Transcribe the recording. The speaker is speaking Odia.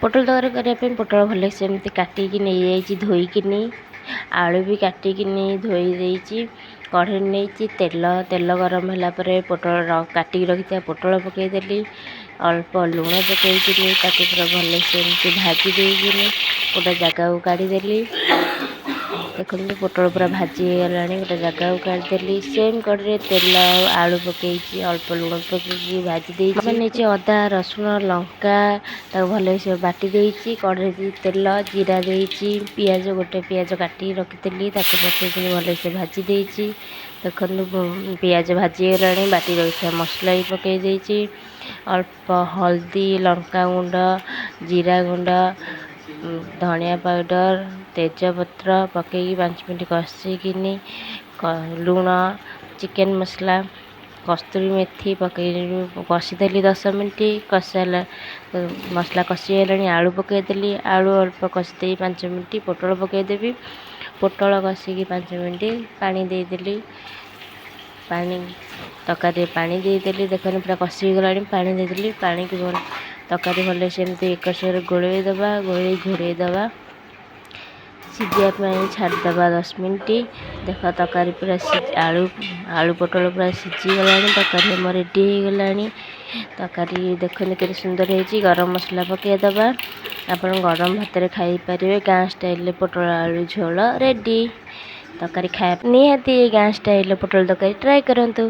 ପୋଟଳ ତରକାରୀ କରିବା ପାଇଁ ପୋଟଳ ଭଲ ସେମିତି କାଟିକି ନେଇଯାଇଛି, ଧୋଇକିନି। ଆଳୁ ବି କାଟିକିନି ଧୋଇ ଦେଇଛି। କଢ଼େଇ ନେଇଛି ତେଲ। ତେଲ ଗରମ ହେଲା ପରେ ପୋଟଳ କାଟିକି ରଖିଥିବା ପୋଟଳ ପକାଇଦେଲି। ଅଳ୍ପ ଲୁଣ ପକାଇକିନି ତାକୁ ପୁରା ଭଲସେ ଏମିତି ଭାଜି ଦେଇକିନି ଗୋଟେ ଜାଗାକୁ କାଢ଼ିଦେଲି। ଦେଖନ୍ତୁ, ପୋଟଳ ପୁରା ଭାଜି ହେଇଗଲାଣି, ଗୋଟେ ଜାଗାକୁ କାଢ଼ିଦେଲି। ସେମ୍ କଢ଼େଇରେ ତେଲ ଆଉ ଆଳୁ ପକାଇଛି, ଅଳ୍ପ ଲୁଣ ପକାଇକି ଭାଜି ଦେଇଛି। ନେଇଛି ଅଦା, ରସୁଣ, ଲଙ୍କା, ତାକୁ ଭଲସେ ବାଟି ଦେଇଛି। କଢ଼େଇରେ ତେଲ, ଜିରା ଦେଇଛି। ପିଆଜ, ଗୋଟେ ପିଆଜ କାଟିକି ରଖିଥିଲି, ତାକୁ ପକାଇକିନି ଭଲସେ ଭାଜି ଦେଇଛି। ଦେଖନ୍ତୁ, ପିଆଜ ଭାଜି ହେଇଗଲାଣି। ବାଟି ରଖିଥିବା ମସଲା ବି ପକାଇ ଦେଇଛି। ଅଳ୍ପ ହଳଦୀ, ଲଙ୍କାଗୁଣ୍ଡ, ଜିରା ଗୁଣ୍ଡ, ଧନିଆ ପାଉଡ଼ର, ତେଜପତ୍ର ପକାଇକି 5 ମିନିଟ୍ କଷିକିନି ଲୁଣ, ଚିକେନ୍ ମସଲା, କସ୍ତୁରୀ ମେଥି ପକାଇ କଷିଦେଲି 10 ମିନିଟ୍। କଷି ମସଲା କଷିଗଲାଣି, ଆଳୁ ପକାଇଦେଲି। ଆଳୁ ଅଳ୍ପ କଷିଦେଇ 5 ମିନିଟ୍ ପୋଟଳ ପକାଇଦେବି। ପୋଟଳ କଷିକି 5 ମିନିଟ୍ ପାଣି ଦେଇଦେଲି। ପାଣି ତରକାରୀରେ ପାଣି ଦେଇଦେଲି। ଦେଖନ୍ତୁ, ପୁରା କଷି ହେଇଗଲାଣି, ପାଣି ଦେଇଦେଲି। ପାଣିକୁ ତରକାରୀ ଭଲ ସେମିତି ଏକର ଗୋଳେଇ ଦେବା। ଗୋଳେଇ ଘୋଡ଼େଇ ଦେବା, ସିଝିବା ପାଇଁ ଛାଡ଼ିଦେବା 10 ମିନିଟ୍। ଦେଖ, ତରକାରୀ ପୁରା ଆଳୁ ପୋଟଳ ପୁରା ସିଝିଗଲାଣି। ତରକାରୀ ଆମର ରେଡ଼ି ହେଇଗଲାଣି। ତରକାରୀ ଦେଖନ୍ତୁ କେତେ ସୁନ୍ଦର ହେଇଛି। ଗରମ ମସଲା ପକାଇଦେବା। ଆପଣ ଗରମ ଭାତରେ ଖାଇପାରିବେ। ଗାଁ ଷ୍ଟାଇଲରେ ପୋଟଳ ଆଳୁ ଝୋଳ ରେଡ଼ି। ତରକାରୀ ଖାଇବା ନିହାତି ଗାଁ ଷ୍ଟାଇଲର ପୋଟଳ ତରକାରୀ ଟ୍ରାଏ କରନ୍ତୁ।